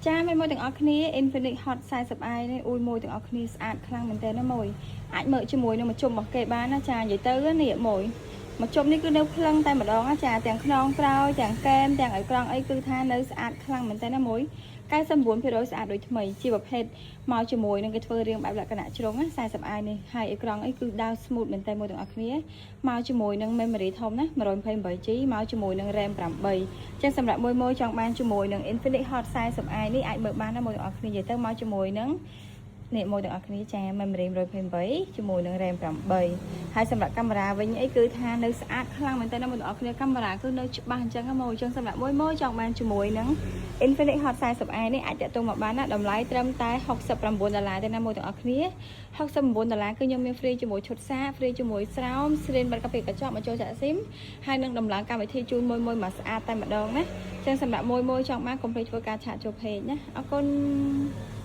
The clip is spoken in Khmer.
ចាមេមួយទាំងអស់គ្នា Infinix Hot 40i នេះអ៊ុយមួយទាំងអស់គ្នាស្អាតខ្លាំងមែនតើណាមួយអាចមើលជាមួយនឹងមជុំរបស់គេបានណាចានិយាយទៅនេះមួយមជុំនេះគឺនៅភ្លឹងតែម្ដងណាចាទាំងខ្នងក្រោយទាំងកែមទាំងអេក្រង់អីគឺថានៅស្អាតខ្លាំងមែនតើណាមួយ99%ស្អាតដូចថ្មីជាប្រភេទមកជាមួយនឹងគេធ្វើរៀងបែបលក្ខណៈជ្រុងណា 40i នេះហើយអេក្រង់អីគឺដើរ smooth មែនតើមួយទាំងអស់គ្នាមកជាមួយនឹង memory ធំណា 128 GB មកជាមួយនឹង RAM 8ចឹងសម្រាប់មួយមួយចង់បានជាមួយនឹង Infinix Hot 40i នេះអាចមើលបានណាមួយទាំងអស់គ្នានិយាយទៅមកជាមួយនឹងនេះមួយទាំងអស់គ្នាចា memory 128ជាមួយនឹង RAM 8ហើយសម្រាប់កាមេរ៉ាវិញអីគឺថានៅស្អាតខ្លាំងមែនតើណាមួយទាំងអស់គ្នាកាមេរ៉ាគឺនៅច្បាស់អញ្ចឹងណាមួយអញ្ចឹងសម្រាប់មួយមួយចង់បានជាមួយនឹង Infinix Hot 40i នេះអាចតាក់ទងមកបានណាតម្លៃត្រឹមតែ69ដុល្លារទេណាមួយទាំងអស់គ្នា69ដុល្លារគឺខ្ញុំមាន free ជាមួយឈុតសា free ជាមួយស្រោម screen បិទកាពីកញ្ចក់មកចូលចាក់ស៊ីមហើយនឹងដំឡើងកម្មវិធីជូនមួយមួយមកស្អាតតែម្ដងណាចឹងសម្រាប់មួយមួយចង់បានកុំភ្លេចធ្វើការ chat ចូល page ណាអរគុណ។